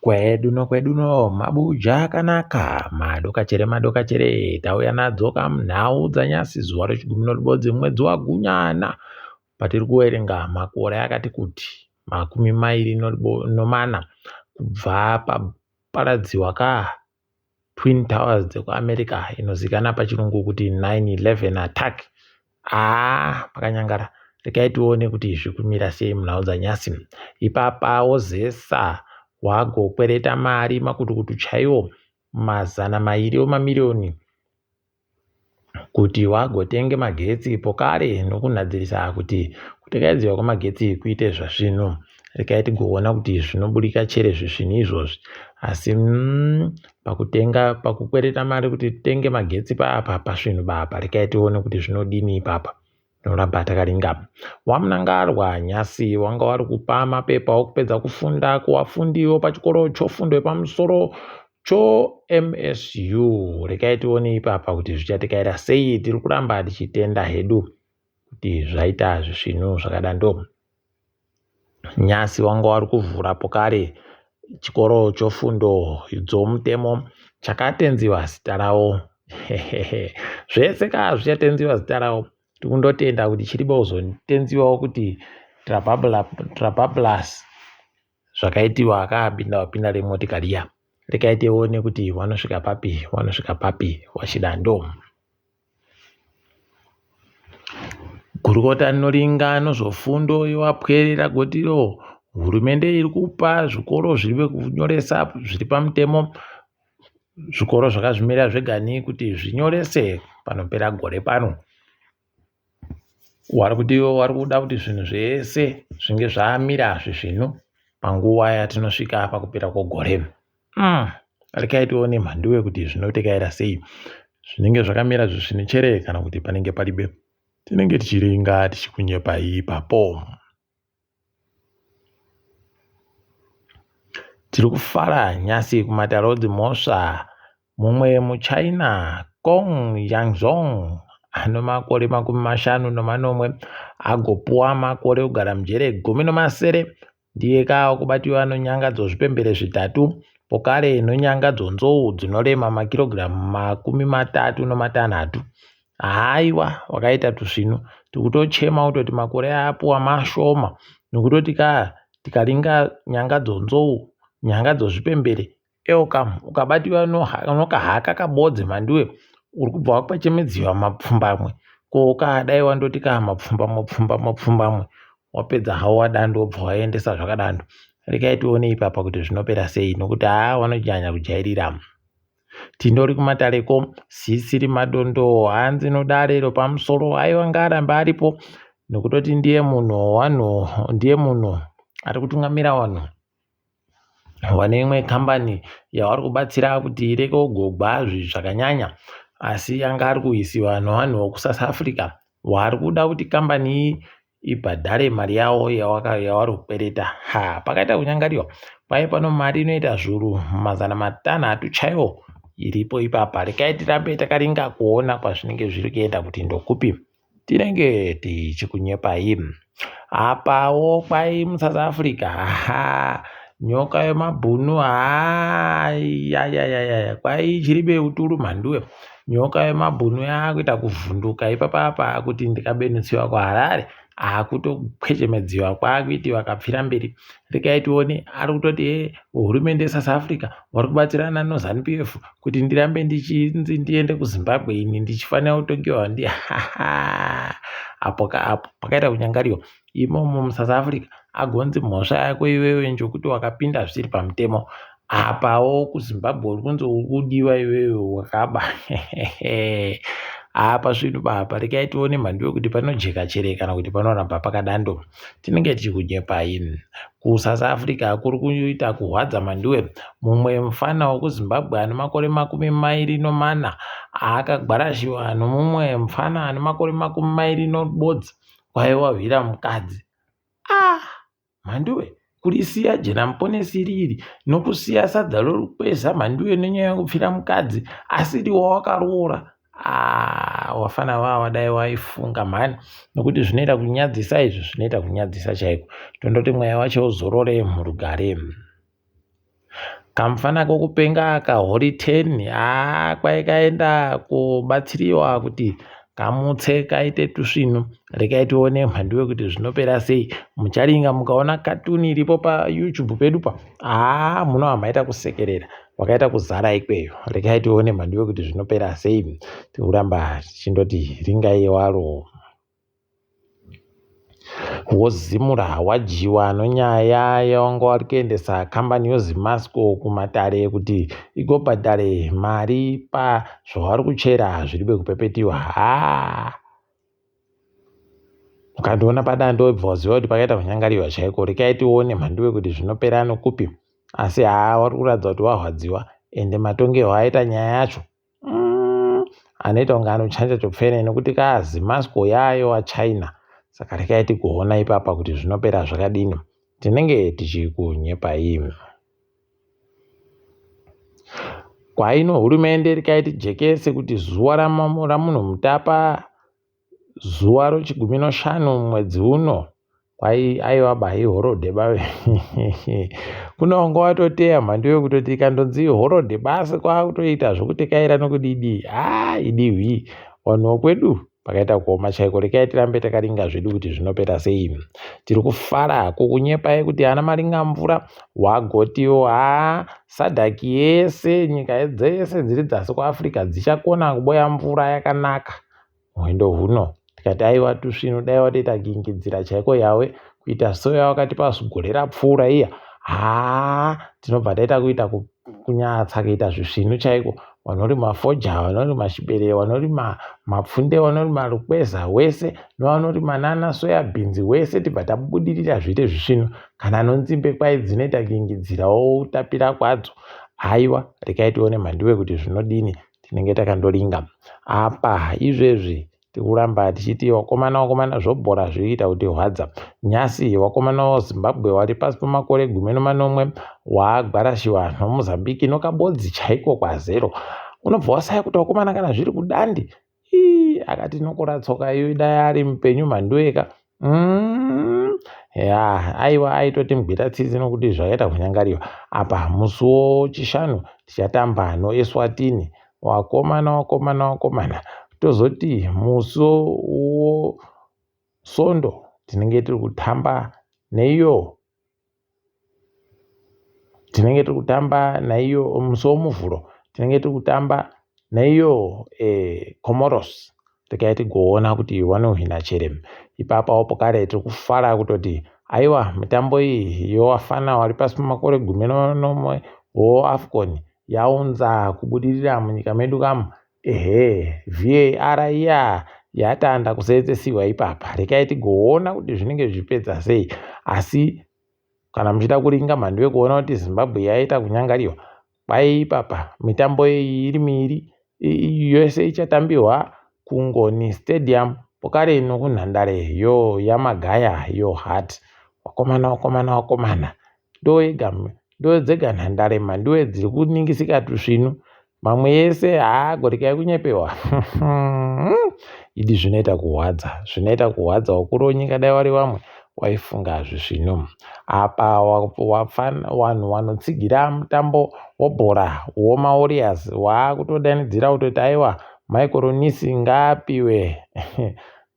Kwedu nokwedu no mabuja akanaka madokachere madokachere tauya nadzo kamunhau dzanyasi zuva rechigumi noribodzi mwedzi wagunyana patiri kuverenga makore akati kuti makumi mairi nomana kubva paparadziwa ka Twin Towers dzekuAmerica inozikanwa pachirungu kuti 9/11 attack. Haa pakanyangara regai tione kuti zviri kumira sei munhau dzanyasi. Ipapa wozesa wagokwereta mari makutukutu chaiwo mazana mairi emamiriyoni kuti wagotenge magetsi pokare nokunhadzirisa kuti kutekaidziwa kwemagetsi kuite zvazvinhu regai tigoona kuti zvinoburika chere zvisvinhu izvozvi asi mm, pakutenga pakukwereta mari kuti titenge magetsi paapa pasvinhu bapa regai tione kuti zvinodini ipapa tinoramba takaringa wamunangarwa nyasi wanga wari kupa mapepa okupedza kufunda kuvafundiwo pachikoro chofundo yepamusoro choMSU. Regai tione ipapa kuti zvichatikaira sei. Tiri kuramba tichitenda hedu kuti zvaita zvisvinu zvakadando. Nyasi wanga wari kuvhura pokare chikoro chofundo dzomutemo chakatenziwa zita rawo. Zvese ka zvichatenziwa zita rawo. Tikundotenda kuti chiripo kuzotenziwawo kuti Trabablas zvakaitiwa akapinda wapinda remotika riya rekai tione kuti wanosvika papi wanosvika papi wachidando gurukota rinoringa nozvofundo yowapwerera gotiro hurumende iri kupa zvikoro zviri kunyoresa zviri pamutemo zvikoro zvakazvimirira zvegani kuti zvinyorese panopera gore pano Wari kuti ivo wari kuda kuti zvinhu zvese zvinge zvamira zvisvinu panguva yatinosvika pakupera kwegore. Mm, rekai tione mhanduwe kuti zvinotekaira sei. Zvinenge zvakamira zvisvinu chere kana kuti panenge paribe. Tinenge tichiringa tichikunyepai ipapo. Tiri kufara nhasi kumatare edzimhosva. Mumwe muChina, Kong Yangzhong, ane makore 57 agopuwa makore ekugara mujere 16. Ndiye ka akubatiwa nonyanga dzozvipembere zvitatu pokare nonyanga dzonzou dzinorema makirogiramu 36. Haiwa wakaita tusvinu tikutochema kutoti makore aapuwa mashoma nokutoti ka tikaringa nyanga dzonzou nyanga dzozvipembere eoka ukabatiwa nokahaka kabodzi mhanduwe uri kubva wakwechemedziwa mapfumbamwe ko ukadai wandoti ka mapfumbamwe pfumbamwe pfumbamwe wapedza hawo wadando wobva waendesa zvakadando regai tione ipapa kuti zvinopera sei nokuti haa wanonyanya kujairira Tindori kumatareko sisiri madondo hanzi nodare ropamusoro aiwa ngaarambe aripo nokutoti ndiye munhu wanhu ndiye munhu ari kutungamira vanhu vane imwe kambani yavari kubatsira kuti ireke kugogwa zvakanyanya asi anga ari kuisiwa nevanhu vekuSouth Africa Vari kuda kuti kambani iyi ibhadhare mari yavo yavari kukwereta. Ha, pakaita kunyangariwa. Kwai pano mari inoita zviuru 600 chaiwo iripo ipapa. Rekai tirambe takaringa kuona kwazvinenge zviri kuenda kuti ndokupi. Tinenge tichikunyepai. Apawo kwai muSouth Africa ha nyoka yemabhunu hayayayaya kwai ichiri beuturu mhanduwe nyoka yemabhunu yakuita kuvhunduka ipapa apa kuti ndikabenutsiwa kuHarare akutokwechemedziwa kwakuitiwa kapfira mberi rekai tione ari kutoti e hurumende yeSouth Africa vari kubatsirana noZanu PF kuti ndirambe ndichinzi ndiende kuZimbabwe ini ndichifanira kutongewa ndi apo apo pakaita kunyangariwa imomo muSouth Africa agonzi mhosva yako iwewe njokuti wakapinda zvisiri pamutemo apawo kuZimbabwe uri kunzi uri kudiwa iwewe wakaba apa zvinhu baba regai tione mhandu yekuti panojeka chere kana kuti panoramba pakadando tinenge tichikunyepai kuSouth Africa kuri kuita kuhwadza mhanduwe mumwe mufana wekuZimbabwe ane makore 24 akagwarashiwa nomumwe mufana ane makore 21 kwaiwahwira mukadzi ah Mhanduwe, kurisiya jena muponesi riri nokusiya sadza rorukweza Mhanduwe nenyaya yekupfira mukadzi asiri wawakaroora. Ah, wafana vawa dai waifunga mhani nokuti zvinoita kunyadzisa izvi zvinoita kunyadzisa chaiko. Tondoti mweya wacho uzorore murugare. Kamufana kokupenga aka Holy Ten haa kwai kaenda kobatsiriwa kuti kamutse kaite tusvinu. Regai tione mhanduwe kuti zvinopera sei. Mucharinga mukaona katuni iripo paYouTube pedu pa haa munova maita kusekerera wakaita kuzara ikweyo. Regai tione mhanduwe kuti zvinopera sei. Tikuramba tichindoti ringai waro. Wozimura wadyiwa nonyaya yawanga wari kuendesa kambani yoZimasco kumatare kuti igobhadhare mari pazvavari kuchera zviri bekupepetiwa. Haa ukandiona padando wobva waziva kuti pakaita kunyangariwa chaiko. Rekai tione mhanduwe kuti zvinopera nokupi. Asi haa wari kuratidza kuti wahwadziwa ende matongerwo aita nyaya yacho anoita kunge anochanja chopfene nekuti ka Zimasco yaayowa China saka rekai tigoona ipapa kuti zvinopera zvakadini tinenge tichikunyepai. Kwaino hurumende rekai tijekese kuti zuva ramunhu mutapa Zuva rochigumi noshanu mwedzi uno kwai aiwa ba ihorodhe ba kune wanga watoteya mhandu yekutoti ikandonzi ihorodhe basi kwakutoita zvokutekaira nokudidi haa idi hwii vanhu vokwedu pakaita kuoma chaiko rekai tirambe takaringa zvedu kuti zvinopera sei tiri kufara kukunyepai kuti ana maringa mvura wagotiwo haa sadhaki yese nyika dzese dziri dzasi kuafrica dzichakona kuboya mvura yakanaka Hwendo huno tikati aiwa tusvinu dai watoita kingidzira chaiko yawe kuita soya wakatipa gore rapfuura iya haa tinobva taita kuita kunyatsa kuita zvisvinu chaiko vanorima foja vanorima chibere vanorima mapfunde vanorima rukweza wese nevanorima nana soya bhinzi wese tibva tabudirira zviite zvisvinu kana nonzimbe kwai dzinoita kingidzirawo kutapira kwadzo haiwa rekai tione mhandiwe kuti zvinodini tinenge takandoringa apa izvezvi tikuramba tichiti wakomana wakomana zvobhora zviri kuita kuti hwadza nyasi wakomana wazimbabwe wari pasi pemakore 17 waagwarashiwa nomozambique nokabodzi chaiko kwazero unobva wasaya kuti wakomana kana zviri kudandi ii akati nokora tsoka iyo dai ari mupenyu mhanduweka ya aiwa aitoti mugwira tsitsi nokuti zvakaita kunyangariwa apa musi wochishanu tichatamba noeswatini wakomana wakomana wakomana tozoti musi wosondo tinenge tiri kutamba neiyo tinenge tiri kutamba naiyo musi womuvhuro tinenge tiri kutamba naiyo eh, comoros regai tigoona kuti vanohwina chere ipapawo pokare tiri kufara kutoti aiwa mitambo iyi yowafana wari pasi pemakore 17 woafcon yaunza kubudirira munyika medu kamu ehe var iya yatanda kuseenzesiwa ipapa regai tigoona kuti zvinenge zvichipedza sei asi Kana muchida kuringa mhandu yekuona kuti Zimbabwe yaita kunyangariwa, kwai ipapa mitambo iyi iri miiri yose ichatambiwa kuNgoni Stadium pokare nokunhandare yo yaMagaya yo Heart. Wakomana wakomana wakomana ndoyega ndodzega nhandare mhanduwe dziri kuningisika tusvinu Mamwe ese haa gorekai kunyepewa idi zvinoita kuhwadza zvinoita kuhwadza wakuru wenyika dai wari vamwe waifunga zvisvinu apa vanhu vanotsigira mutambo wobhora wemawarriors waakutodanidzira kutoti aiwa Michael Nisi ngaapiwe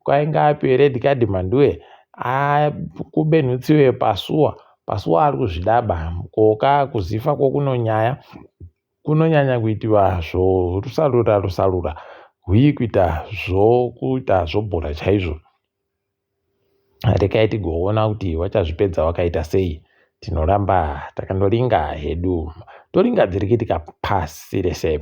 kwai ngaapiwe red card Mhanduwe akubenhutsiwe pasuwa pasuwa ari kuzvidaba koka kuzifa kwokunonyaya Kunonyanya kuitiwa zvorusarura rusarura huye kuita zvokuita zvobhora chaizvo. Rekai tigoona kuti vachazvipedza vakaita sei. Tinoramba takandoringa hedu. Toringa dziri kuitika pasi rese.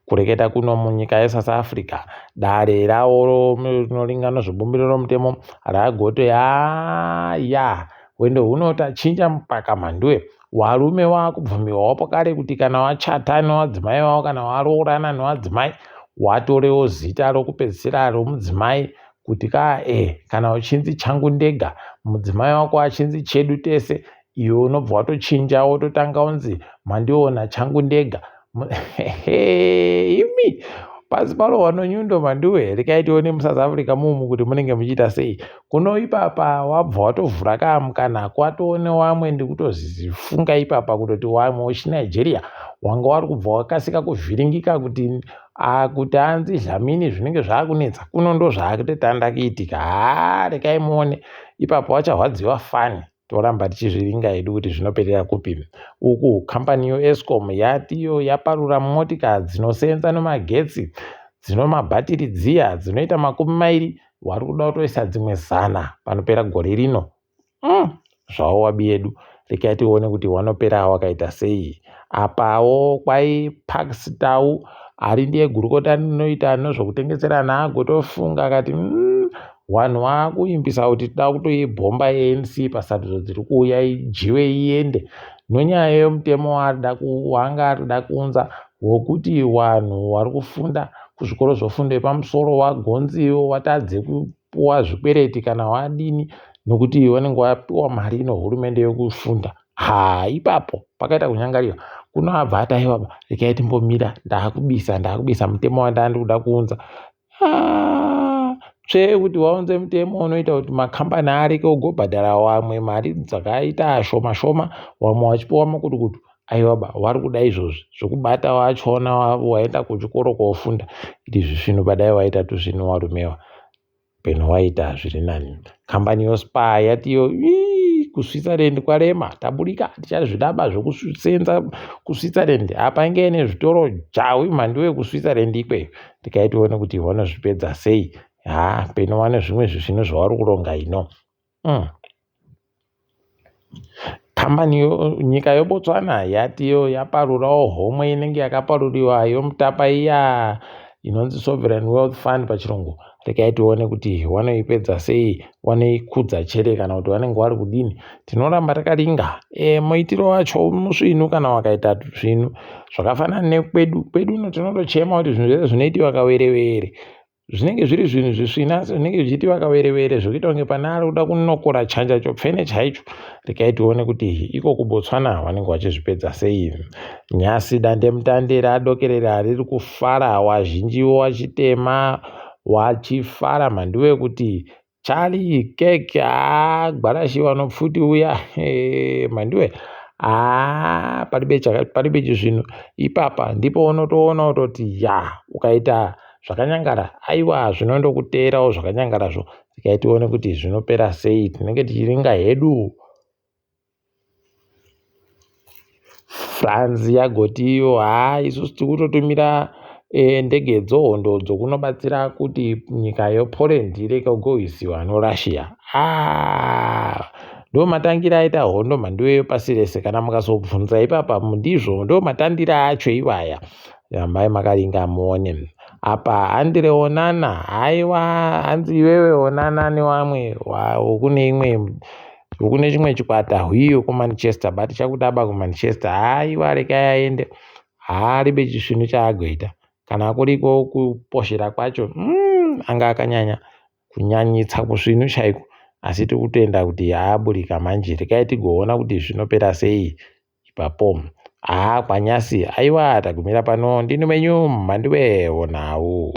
Kureketa kuno munyika yeSouth Africa, dare ravo rinoringa nezvebumbiro romutemo ragoti haa hwendo huno tachinja mupaka mhanduwe. Warume wakubvumiwawo pakare kuti kana wachata newadzimai wavo kana waroorana newadzimai watorewo zita rokupedzisira romudzimai kuti ka e kana uchinzi changu ndega mudzimai wako achinzi chedu tese iwe unobva watochinja wototanga unzi mandiona changu ndega imi. Pasi parohwa nonyundo Mhanduwe, rekai tione muSouth Africa mumu kuti munenge muchiita sei. Kuno ipapa wabva watovhura kamukana kwatoone wamwe ndikutozifunga ipapa kutoti wamwe wechiNigeria wanga wari kubva wakasika kuvhiringika kuti kuti anzi Dlamini zvinenge zvakunetsa kuno ndozvaakutotanda kuitika. Haa rekai muone ipapo wacharwadziwa fani. Toramba tichizviringa hedu kuti zvinoperera kupi. Uku kambani yoEskom yatiyo yaparura motika dzinosenza nemagetsi dzino mabhatiri dziya dzinoita 20 wari kuda kutoisa dzimwe 100 panopera gore rino. Zvawo wabi yedu rekai tione kuti wanopera wakaita sei. Apawo kwai Parks Tau ari ndiye gurukota rinoita nezvekutengeserana agotofunga akati vanhu vakuimbisa kuti toda kutoibhomba ANC pasarudzo dziri kuuya idyiwe iende nonyaya yemutemo waanga arikuda kuunza wokuti vanhu vari kufunda kuzvikoro zvefundo yepamusoro wagonziwo watadze kupuwa zvikwereti kana wadini nokuti vanenge vapiwa mari nehurumende yekufunda. Haa ipapo pakaita kunyangarira kuno abva ati aiwa rekai timbomira ndaakubisa ndaakubisa mutemo wandanga ndikuda kuunza. Tsvee kuti waunze mutemo unoita kuti makambani areke kugobhadhara vamwe mari dzakaita shoma shoma vamwe vachipiwa makutukutu. Aiwa ba vari kuda izvozvi zvekubata vachona waenda kuchikoro kofunda iti zvisvinu padai waita tuzvinu warumewa peno waita zviri nani. Kambani yoSpar yatiyo kuSwitzerland kwarema taburika tichazvidaba zvekusenza kuSwitzerland. Apa inge ine zvitoro jawi mhanduwe kuSwitzerland ikweyo. Rekai tione kuti vanozvipedza sei. Haa peno vane zvimwe zvisvinu zvavari kuronga ino. Kambani nyika yeBotswana yatiyo yaparurawo homwe inenge yakaparuriwa yomutapa iya inonzi Sovereign Wealth Fund pachirungu. Rekai tione kuti vanoipedza sei, vanoikudza chere kana kuti vanenge vari kudini. Tinoramba takaringa. Muitiro wacho musvinu kana wakaita zvinhu zvakafanana nekwedu. Kwedu uno tinotochema kuti zvinhu zvese zvinoitiwa kawerewere. Zvinenge zviri zvinhu zvisvina asi zvinenge zvichiitiwa kawerewere zvekuita kunge pane ari kuda kunokora chanja chopfene chaicho. Rekai tione kuti iko kuBotswana vanenge vachizvipedza sei. Nyasi dandemutande radokerera riri kufara wazhinjiwo wachitema wachifara mhanduwe kuti Charlie Kirk haa gwarashiwa nopfuti uya mhanduwe haa paribe chisvinu ipapa ndipo unotoona kutoti ya ukaita zvakanyangara aiwa zvinondokuteerawo zvakanyangarazvo. Rekai tione kuti zvinopera sei tinenge tichiringa hedu. France yagoti iyo haa isusu tiri kutotumira ndege dzehondo dzokunobatsira kuti nyika yePoland irege kugohwisiwa noRussia. Haa ndo matangiro aita hondo mhanduwe yepasi rese kana mukazobvunza ipapa ndizvo ndo matandiro acho iwaya. Rambai makaringa muone. Apa handire Onana haiwa hanzi iwewe Onana newamwe wokune imwe wokune chimwe chikwata hwiyo kuManchester but chakudaba kuManchester haiwa rekai aende haaribe chisvinu chaagoita kana kuriko kuposhera kwacho anga akanyanya kunyanyitsa kusvinu chaiko asi tiri kutenda kuti aburika manje rekai tigoona kuti zvinopera sei ipapo. Haa kwanyasi aiwa tagumira pano ndini wenyu Mhanduwe Nhau.